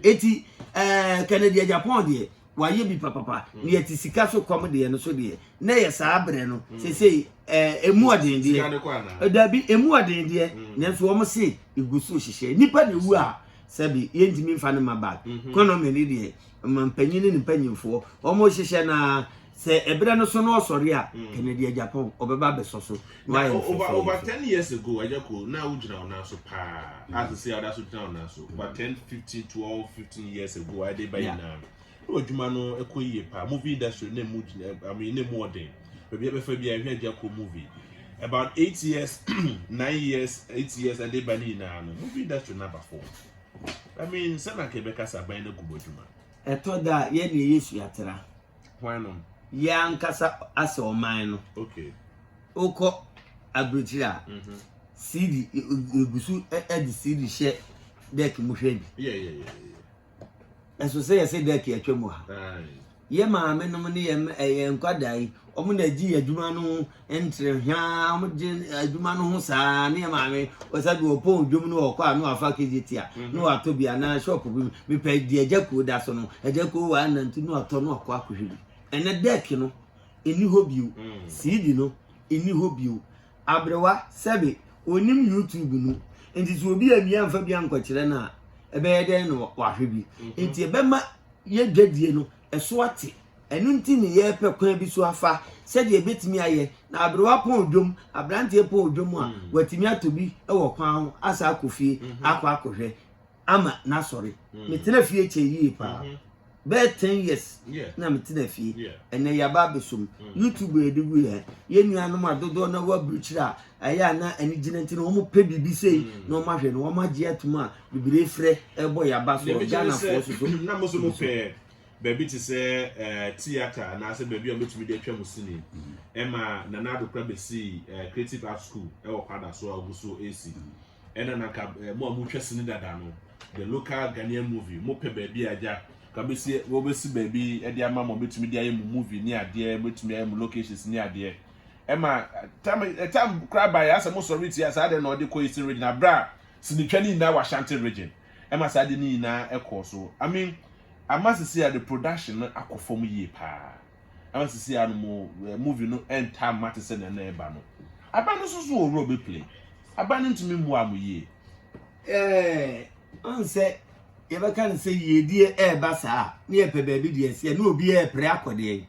eti ɛɛ eh, Kennedy Agyapong deɛ wayɛ bi papapa mm. na yɛte sika so kɔm deɛ no so deɛ na yɛ saa berɛ no mm. sesei ɛɛ eh, emu ɔden deɛ dabi emu ɔden deɛ mm. nanso wɔn se egu so hyehyɛ nipa na ewu a sɛbi yɛntumi nfa ne ma bag kɔnɔmi ne deɛ mpanyin ne ne mpanyinfoɔ wɔn hyehyɛ naa sɛ ɛberɛ no so na ɔsɔre a Kennedy Agyapong ɔbɛba abɛsɔ so na wayɛ no fɛfɛɛfɛ. Over 10 years ago Agyako na wogyina wo nan so paa a sɛ ɔda so gyina wo nan so over 10 15 12 15 years ago a ɛde ba nyinaa na w'adwuma no ɛkɔ yie paa movie industry na emu gyina I mean na emu ɔden baabi ɛbɛfa bi a ɛhwɛ Agyako movie about 8 years 9 years 8 years ɛde ba ne nyinaa no movie industry na aba fam I mean sɛ na nka ɛbɛka sɛ aban no agu mu adwuma. Ɛtɔ da a yɛn na yɛyɛ suatra. Hwannom? Yɛn ankasa asɛ ɔman no. Okay. Wokɔ aburokyiri a, mm-hmm. CD egu so de CD hyɛ dɛk mu hwɛ bi. Yeah, yeah, yeah, yeah. Ɛso sɛ yɛsɛ dɛk atwa mu ha. Yɛ maame nom ne yɛ yɛ nkwadaa yi, wɔn na gye adwuma no ntere hwaa, wɔn gye adwuma no ho saa ne yɛ maame wɔsɛ de wɔpɔn dwom no wɔkɔ a na wafa kegye tia mhm. na watɔ bi anaa shop bi mepɛ deɛ agya kuo da so no agya kuo wɔ anantu na watɔ na wakɔ akɔhwɛ bi ɛnɛ dɛk no ɛni hɔ bio mm. cd no ɛni hɔ bio aberewa sɛbe onim youtube no nti sɛ obi amia mfa bi ankɔkyerɛ no a ɛbɛyɛ dɛn na wahwɛ bi mhm. nti ɛbɛma yɛ dwadie no ɛso ate. Ɛno nti ne yɛrepɛ kwan bi so afa sɛdeɛ ɛbɛtumi ayɛ na aberewa pɔn dwom, aberanteɛ pɔn dwom a, mm. watumi atɔ bi wɔ kwan ho asa akɔ fie mm-hmm. akɔ akɔhwɛ ama n'asɔre. Mm. Metena fie kyɛ yie paa. Mm-hmm. Bɛyɛ 10 years na metena fie. Ɛnɛ yɛaba abɛsom YouTube a yɛde gu yɛ yɛn nuanom a dodoɔ na wɔ aburukyire a ɛyɛ a na ani gyina nti na wɔn pɛ biribi sei na wɔn ahwɛ no, wɔn agye atum a bebree frɛ ɛbɔ yɛaba so. Deɛ mekyerɛ ne Ghanafoɔ so so. Sɛ na mo nso mo pɛ baabi te sɛ theatre anaasɛ baabi a mobɛtumi de atwa mo sini ɛma Nana Addo kora bɛsii Creative Art School ɛwɔ Kwada so a ɔgu so ɛsi. Ɛna na nka mo a motwa sini dada no, the local Ghanaian movie, mopɛ baabi a agya ka bɛsi, wɔbɛsi baabi de ama mo, bɛtumi de ayɛ mo movie ne adeɛ, bɛtumi ayɛ mo locations ne adeɛ. Ɛma time koraa baeɛ asɛ mo sɔre tia saa deɛ na ɔde kɔ Eastern Region aberɛ a sinitwa no nyinaa wɔ Ashanti Region. Ɛma saa deɛ no nyinaa ɛkɔɔ so. I mean, ama sisi a the production no akɔ fam yie paa. Ama sisi a no mo movie no ɛntaa mma te sɛ nea na ɛba no. Aban no nso so wɔ role bɛ play. Aban no ntumi mmoa mo yie. Ɔn sɛ yɛbɛka no sɛ yiedie ɛɛba saa a, ne yɛpɛ baabi deɛ ɛseɛ na obi ɛɛpere akɔ deɛ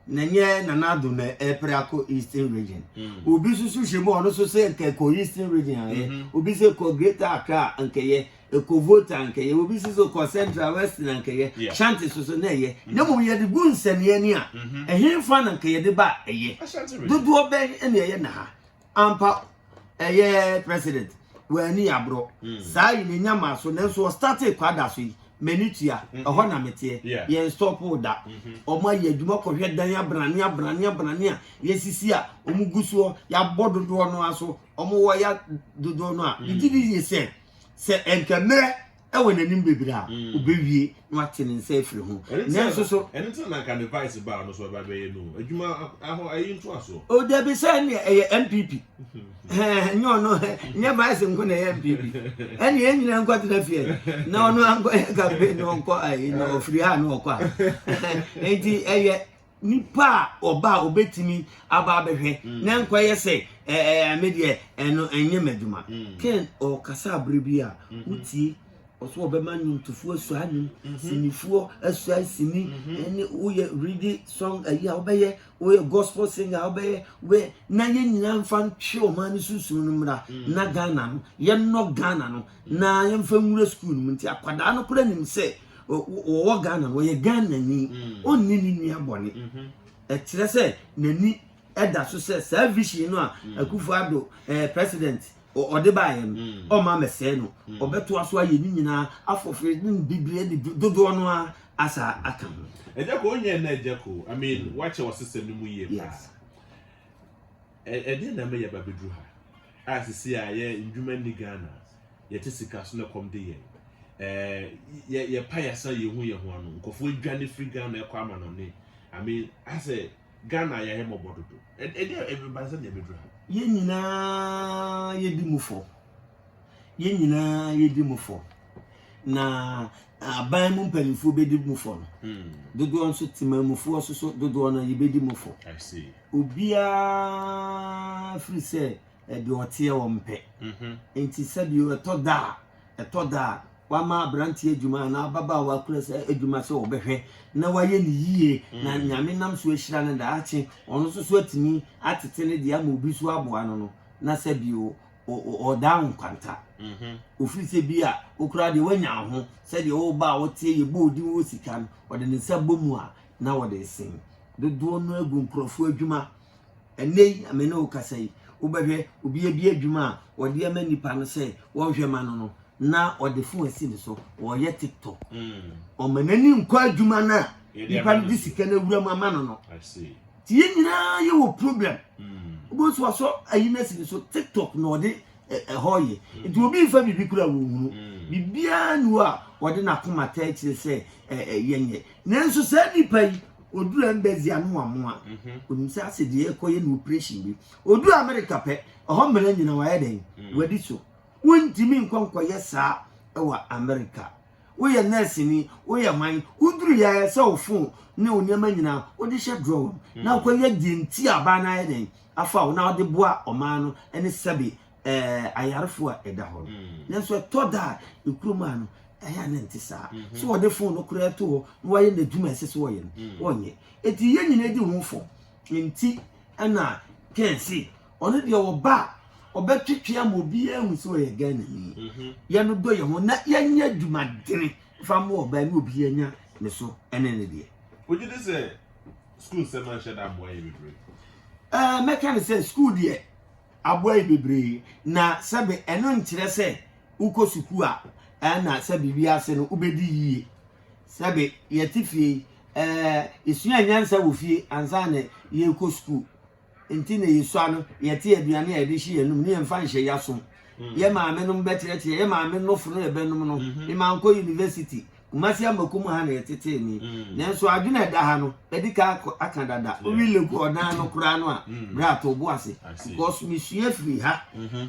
na nyɛ Nana Addo na ɛɛpere akɔ Eastern Region. Obi nso so hyɛ mu a, ɔno nso sɛ nka ɛkɔ Eastern Region ayɛ. Obi sɛ kɔ Greater Accra a, nkɛyɛ ɛkɔ Volta a, nkɛyɛ. Obi nso sɛ kɔ Central, Western a, nkɛyɛ. Shanti so so na ɛyɛ. Na mmom yɛde gu nsɛnniɛ ni a, ɛhefa na nka yɛde ba a ɛyɛ? Ashanti Region. Dodoɔ bɛn ɛna ɛyɛ na ha? Ampa, ɛyɛ president w'ani aborɔ saa yi n'anya maa so, nanso ɔstartee Kwada so yi, m'ani tua ɛhɔ na meteɛ. Yɛn stop da. Ɔmo ayɛ adwuma kɔhwɛ dan abrane abrane abrane a yɛsisi a ɔmo gu soɔ, yɛabɔ dodoɔ no aso, ɔmo wɔ ya dodoɔ no a megye di yie sɛ nka mmerɛ ɛwɔ n'anim bebree a ɔbɛwie na wate ne nsa afiri ho. Nanso so ɛno nti na nka ne vice baa no so ɔba bɛyɛ no adwuma ahɔ ayi ntoasoɔ. O dabi, sɛ ɛne ɛyɛ NPP, nyɛ ɔno, nyɛ vice nko na ɛyɛ NPP. Ɛne yɛn nyinaa nkɔtena fie na ɔno ankɔyɛ campaign na ɔnkɔ ayi na ɔfiri ha na ɔkɔ a. Nti ɛyɛ nipa a ɔba a ɔbɛtumi aba abɛhwɛ na nkɔyɛ sɛ ɛɛ me deɛ ɛno ɛnyɛ m'adwuma. Ken ɔkasa abere bi a wotie, ɔso ɔbɛma nnwomtofoɔ asua nnwom, sinifoɔ asua sini, ɛne woyɛ reggae song ayi a wobɛyɛ, woyɛ gospel singer a wobɛyɛ, wobɛyɛ na yɛn nyinaa mfa ntwe ɔman no sunsun no mmra na Ghana no yɛnnɔ Ghana no na yɛmfa nwura school no mu. Nti akwadaa no koraa nim sɛ wɔwɔ Ghana no, wɔyɛ Ghana ni, ɔnni ne nua bɔne. Ɛkyerɛ sɛ n'ani ɛda so sɛ saa vision no a Akufo Addo president ɔde baeɛ no, ɔma mɛsɛe no, ɔbɛtoa so ayɛ ne nyinaa afɔfere ne bibire ne dodoɔ no a asa aka ho. Ɛgya ko onyɛ na ɛgya ko, I mean, wakyɛ wɔ system no mu yie paa. Ɛdeɛ na ɛma yɛba bɛduru ha a sisi a yɛ ndwuma nni Ghana, yɛte sika so na kɔm de yɛn, ɛɛ yɛ yɛpa yɛsa yɛn ho yɛn ho ano, nkɔfoɔ adwane firi Ghana ɛkɔ amanɔne. I mean, asɛ Ghana yɛayɛ mmɔbɔ dodo. Ɛdeɛ ɛbɛba sɛ deɛ bɛduru ha? Yɛn nyinaa yɛdi mu fɔ, yɛn nyinaa yɛdi mu fɔ, na aban mu mpanimfoɔ bɛdi mu fɔ no dodoɔ nso, temamufoɔ nso so dodoɔ no yɛbɛdi mu fɔ. I see. Obiara firi sɛ ɛdeɛ ɔteɛ wɔ mpɛ. Nti sɛdeɛ ɛtɔ da a wama aberanteɛ adwuma anaa ababaawa kura sɛ adwuma sɛ ɔbɛhwɛ na wayɛ ne yie na Nyame nam so ahyira no, daakye ɔno nso so atumi atete ne deɛ ama obi so aboa no, na sɛbio ɔdaa wo nkwanta ofiri sɛ bi a okura deɛ wanya ho sɛdeɛ woba a woteɛ yɛbɔ odi wɔ sika no, ɔde ne nsa bɔ mu a na wɔde sen dodoɔ no agu nkurɔfoɔ adwuma. Ɛnɛ yi ame ne wo kasa yi, wobɛhwɛ obi abi adwuma a wɔde ama nipa no sɛ wɔnhwɛ ma no, na ɔde phone asi ne so wɔyɛ TikTok. Ɔma n'ani nkɔ adwuma no a nipa no de sika no awura mu ama no. I see. Nti yɛn nyinaa yɛwɔ problem. Wobɛhu sɛ wasɔ ayi no asi ne so, TikTok na ɔde ɛhɔ yɛ. Nti obi nfa biribi kura wɔn hunu biribiara ni hɔ a wɔde n'akoma ta akyire sɛ yɛnyɛ. Nanso saa nipa yi oduru embassy ano amoa onim sɛ asɛ deɛ ɛkɔyɛ no operation bi. Oduru America pɛ, ɛhɔ mmara nyina wayɛ dɛn wadi so. Wontumi nkɔ nkɔyɛ saa ɛwɔ America. Woyɛ nurse ni, woyɛ hwan, woduru yɛ sɛ wo phone ne wo nneɛma nyinaa wode hyɛ drawer mu na wokɔyɛ deɛ nti aban no ayɛ dɛn afa wo na wode boa ɔman no ne sɛbe ayarefoɔ a ɛda hɔ no. Nanso ɛtɔ da a ekurom a no ɛyɛ a ne nte saa so, wɔde phone no koraa to hɔ na wɔayɛ n'adwuma a ɛsɛ sɛ wɔyɛ no, wɔnyɛ. Eti yɛn nyinaa di ho fɔ. Nti ɛna kɛnse ɔno deɛ ɔba a ɔbɛtwetwe ama obiara ahu sɛ ɔyɛ Ghanani. Yɛn dɔ yɛn ho na yɛnyɛ adwumadene fa ma ɔbaa ne obiara nya. me so ɛne ne deɛ. Wogye di sɛ sukuu nsɛm anhyɛ da ammoa yɛ bebree? Ɛɛ, mɛka no sɛ sukuu deɛ aboa yɛ bebree, na sɛbe ɛno nkyerɛ sɛ wokɔ sukuu a ɛna sɛbe wiase no wobɛdi yie. Sɛbe yɛte fie yi, ɛɛ, yɛsua nyansa wɔ fie ansa na yɛrekɔ sukuu. Nti na yɛsua no, yɛte aduane a yɛde hye yɛn anum ne yɛmfa nhyɛ yɛn asom. Mm. Yɛ maame nom bɛkyerɛkyerɛ, yɛ maame nofo no yɛbɛnom no. Mm-hmm. Memankɔ university, Kumasi Amakom ha na yɛtetee me. Mm. Nanso adwene a ɛda ha no, madi ka aka dada. Wowi legu ɔdan no koraa no a, mm. berɛ ato bo ase. Because mesua firi ha. Mm-hmm.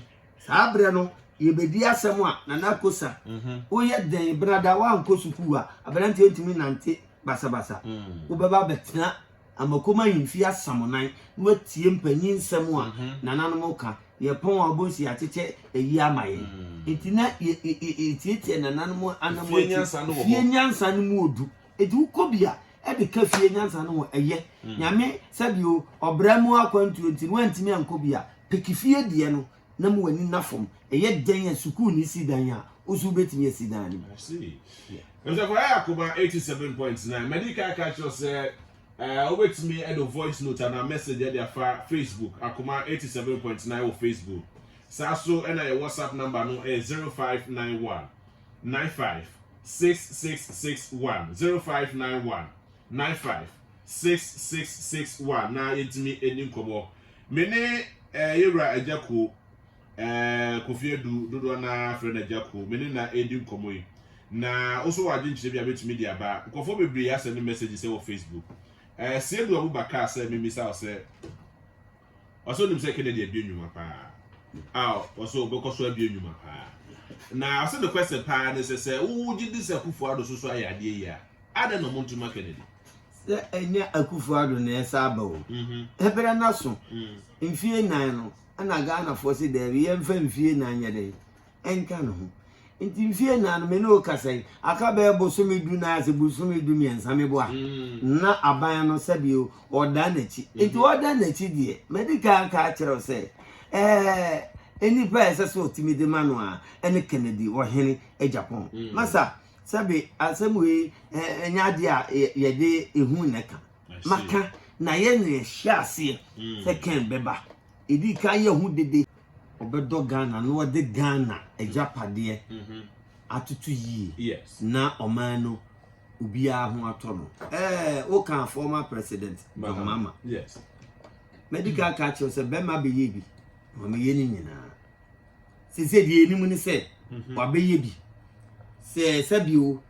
Saa berɛ no, yɛbɛdi asɛm a Nana Kosa, mm-hmm. woyɛ dɛn benada woankɔ sukuu a, aberanteɛ ntumi nante basabasa. Mm. Wobɛba bɛtena Amakom ahemfie asamonan na watie mpanyin nsɛm a mhm. nananom ka. Yɛpɔn a wobɛhu sɛ yɛakyekyɛ ayi ama yɛn. Mm. Nti na yɛtiatia nananom anam akyi. Fie nyansa no mu odu. Enti wokɔ bi a ɛde ka fie nyansa no ho ɛyɛ. Mm. Nyame sɛbio ɔbra mu akwantuo nti no wantumi ankɔ bi a peke fie deɛ no na mu w'ani nna fam. Ɛyɛ dɛn a sukuu ne si dan a wo nso wobɛtumi asi dan no bi. I see. Ɛsɛ yɛ akoma 87.9. Madi kan ka kyerɛ sɛ eh, wobɛtumi de voice note anaa message de afa Facebook akoma 87.9 wɔ Facebook. Saa so ɛna yɛ WhatsApp number no ɛyɛ 0591 95 6661 0591 95 6661 na yɛntumi ɛni nkɔmmɔ. Me ne eh, yɛwura Agya Kuo, eh, Kofi Adu, dodoɔ no ara frɛ no Agya Kuo, me ne na ɛredi nkɔmmɔ yi. Na wo nso wɔ adwenkyerɛ bi a bɛtumi de aba. Nkurɔfoɔ bebree asɛnde me messages wɔ Facebook. Eh, Seidu Abubakar sɛ memmisa wo sɛ, ɔsɛ onim sɛ Kennedy abue nnwuma paa. A ɔsɛ ɔbɛkɔ so abue nnwuma paa. Na ɔsɛ ne question paa ne sɛ sɛ wogye di sɛ Akufo Addo so so ayɛ adeɛ yi a, adɛn na ɔmo ntoma Kennedy? Sɛ ɛnyɛ Akufo Addo na ɛsa aba o. Ɛberɛ no aso. Mfie nan no, ɛna Ghanafoɔ se daabi yɛmfa mfie nan nyɛ dɛn? Ɛnka ne ho. Nti mfie nan no, me ne wo kasa yi, aka bɛyɛ bosome du nan ase bosome du mmiɛnsa meboa. Na aban no sɛbi ɔdan n'akyi. Nti ɔdan n'akyi deɛ, madi kan aka akyerɛ wo sɛ, ɛɛ, nnipa a ɛsɛ sɛ ɔtumi de ma no a, ɛne Kennedy ɔhene Agyapong. Masa, Sɛbe asɛm wei ɛnyɛ adeɛ a yɛde ehu na ɛka. Maka na yɛ na yɛhyɛ aseɛ mm. sɛ Ken bɛba. Ɛdi kan yɛ ho dede. Ɔbɛdɔ Ghana na ɔde Ghana agyapadeɛ mm-hmm. atoto yie na ɔman no obiara ho atɔ no. Ɛɛ woka former president John Mahama. Yes. Mɛdi kan ka kyerɛ sɛ bɛrima bɛyɛ bi ma meyɛ ne nyinaa. Sese deɛ anim ne sɛ mhm. wabɛyɛ bi sɛ sɛbio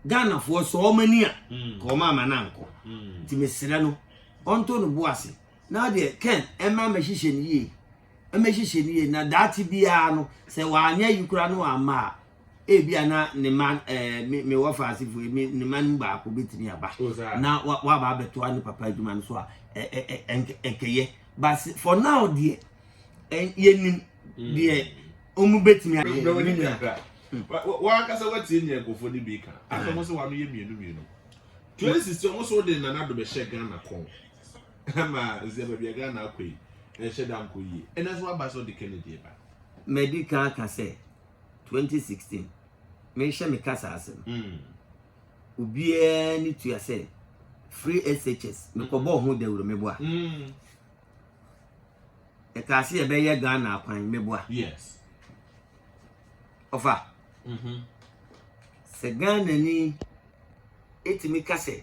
Ghanafoɔ sɛ wɔn ani a mm. ka wɔn ama no ankɔ mm. nti mesrɛ no ɔnto no bo ase na deɛ Ken ɛma mɛhyehyɛ no yie ɛmɛhyehyɛ no yie na daakye biara no sɛ wanyɛ yi koraa no wamma a ebi a na ne ma ɛɛ me me wɔ faasefo yi me ne ma no baako betumi aba oh, na waba abɛtoa ne papa adwuma no so a ɛ ɛ ɛnkɛyɛ but for now deɛ. yɛnim deɛ wɔn bɛtumi ayɛ ne nua. Wankasa watie nea nkurɔfoɔ no bi ka afei wɔn sɛ wɔn ano yɛ mmienu mmienu 2016 wɔn so de Nana Addo bɛhyɛ Ghana kɔn ama sɛ baabi a Ghana akɔ yi ɛnhyɛ da nkɔ yie ɛna nso waba sɛ ɔde Kennedy ba. Madi kan aka sɛ 2016 mehyɛ me kasa ase no mm. obiara ne tua sɛ free SHS mekɔbɔɔ ho dawuro meboa. Mm. Yɛkaa sɛ yɛbɛyɛ Ghana akwan meboa. Yes. Ɔfa. Mm -hmm. Sɛ Ghana ni etumi ka sɛ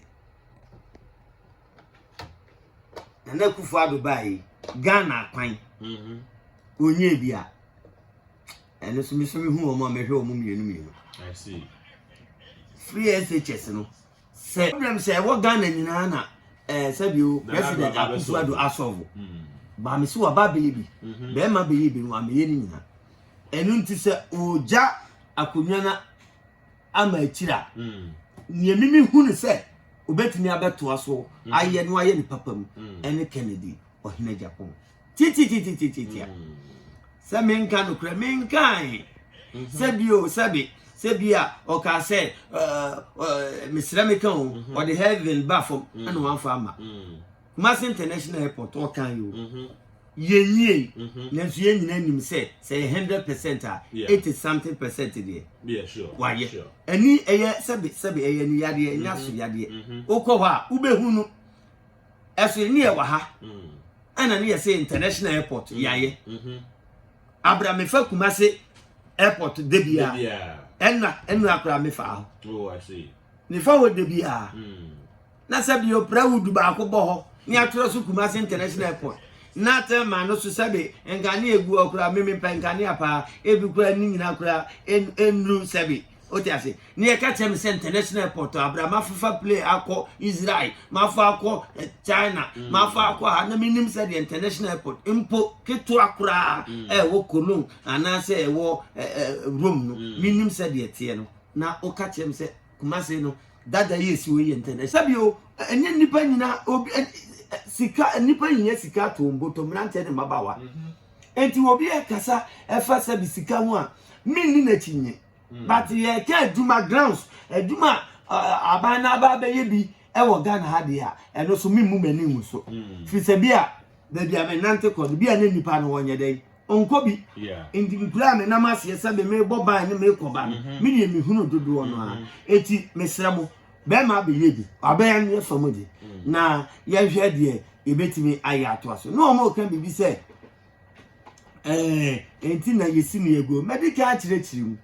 Nana Akufo Addo baa yi Ghana akwan mm -hmm. onyɛ bi a ɛno so meso mehu wɔn a mɛhwɛ wɔn mmienu mmienu. I see. Free SHS no. Sɛ problem sɛ ɛwɔ Ghana nyinaa na ɛɛ eh, sɛbi o president Akufo Addo asɔfo mm. baame si waba abɛyɛ bi mhm. bɛrima bɛyɛ bi no wamɛyɛ ne nyinaa ɛno nti sɛ ɔgya akonnwa no ama akyiri a mm. nea mimi hu no sɛ obetumi abɛtoa so mm. ayɛ no ayɛ ne papa mu ɛne Kennedy ɔhene Japan titititititia sɛ menka nokorɛ menkae mhm. sɛ bio sɛbe sɛ bi a ɔkaa sɛ mesrɛ meka o mhm. ɔde heaven ba fam mhm. ɛna wamfa ama Kumasi International Airport ɔka yi o. Yɛnwiei, nanso yɛn nyinaa nim sɛ sɛ yɛ 100% a, 80 something percent deɛ wayɛ. Ɛni ɛyɛ sɛbi sɛbi, ɛyɛ ni yadeɛ, ɛnya so yadeɛ. Wokɔ hɔ a, wobɛhu no ɛso ne yɛ wɔ ha, ɛna ne yɛ sɛ international airport yɛayɛ. Abra mefa Kumase airport de bia, ɛna akora mefa hɔ. Oh, I see. Mefa hɔ de bia na sɛbi opra wood baako bɔ hɔ ne atwerɛ so Kumase International Airport, na tɛma no so sɛbi nkanea egu hɔ koraa. Mímí pɛ nkanea paa, ebi koraa ne nyinaa koraa enuru sɛbi o ti ase ne yɛ ka kyerɛ mi sɛ international airport. Abira mafafa plane akɔ Israel, mafa akɔ China, mafa akɔ ha, na mi nim sɛ deɛ international airport mpo ketewa koraa ɛwɔ Cologne anaasɛ ɛwɔ ɛ ɛ Rome no, mi nim sɛ deɛ teɛ no, na o ka kyerɛ mi sɛ Kumase no dada yi esi hɔ yi international. Sɛbi o, ɛnyɛ nipa nyinaa obi ɛ ɛ sika, nipa nyinaa sika to mbɔtɔ, mmeranteɛ ne mmabaawa. Nti obi ɛkasa ɛfa sɛbi sika ho a, mi ni n'akyi nye, but yɛka adwuma grounds, adwuma a aban n'aba abɛyɛ bi ɛwɔ Ghana ha deɛ a, ɛno so mi mu m'ani ngu so, firi sɛ bi a baabi a menante kɔ no bi a ne nipa no wɔnyɛ dɛn ɔnkɔ bi. Nti nkura a menam aseɛ sɛ me mebɔ ban ne mekɔ ba no, me deɛ mehunu dodoɔ no a. Eti mesrɛ mo, bɛrima abɛyɛ bi, abɛyɛ no yɛ fam de na yɛhwɛ deɛ yɛbɛtumi ayɛ atoa so. Na wɔn ka biribi sɛ nti na yɛsi no yɛguo. Mɛde ka akyerɛkyerɛ mu.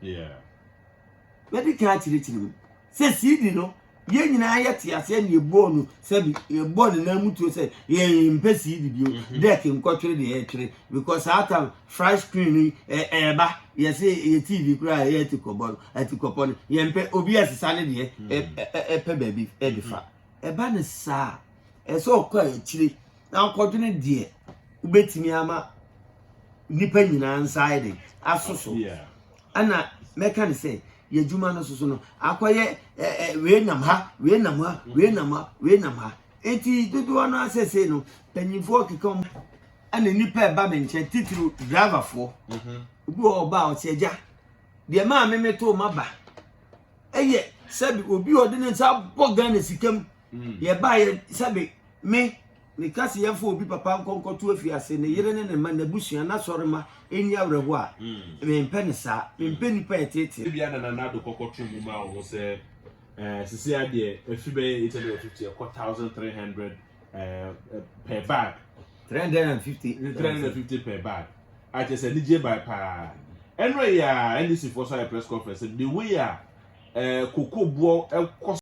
Mɛde ka akyerɛkyerɛ mu sɛ cedi no, yɛn nyinaa yɛte aseɛ na yɛbɔɔ no sɛbi, yɛbɔɔ ne nan mu tuo sɛ yɛn mpɛ cedi bio. Dɛk nkɔtwere deɛ yɛtwere, because saa time flat screen no ɛɛba, yɛsɛ yɛ TV koraa yɛ ɛti kɔbɔ no, ɛti kɔpɔ no, yɛn mpɛ obi ɛsesa ne deɛ ɛpɛ baabi ɛde fa ɛba ne saa. Ɛsɛ ɔkɔ akyire na ɔkɔdwene deɛ wobɛtumi ama nipa nyinaa nsa ayɛ de aso so. Ɛna mɛka ne sɛ yɛ adwuma no soso no akɔyɛ ɛ ɛ wei nam ha, wei nam ha, wei nam ha, wei nam ha. Eti dodoɔ no asɛsɛ no, mpanyinfoɔ keka wɔn, ɛna nipa ɛba me nkyɛn, titiri driverfoɔ. Obi wɔ ɔba a ɔte agya deɛ maa me meto ma ba, ɛyɛ sɛbi obi a ɔde ne nsa bɔ Ghana sika mu. Yɛba yɛ sɛbi me meka sɛ yɛmfa obi papa nkɔnkɔto afiase, ne yere ne ne ma, n'abusua, n'asɔre ma ɛni awerɛho a, mempɛ ne saa. Mempɛ nipa ɛtete. Ebi ana Nana Addo kɔkɔ to mu ma wɔn sɛ sisi adeɛ efi bɛyɛ 850 ɛkɔ 1300 per bag. 350. 350 per bag akyɛ sɛ anigye baa paa. Ɛno yɛ a NDC foɔ so ayɛ press conference the way a koko boɔ ɛkɔ.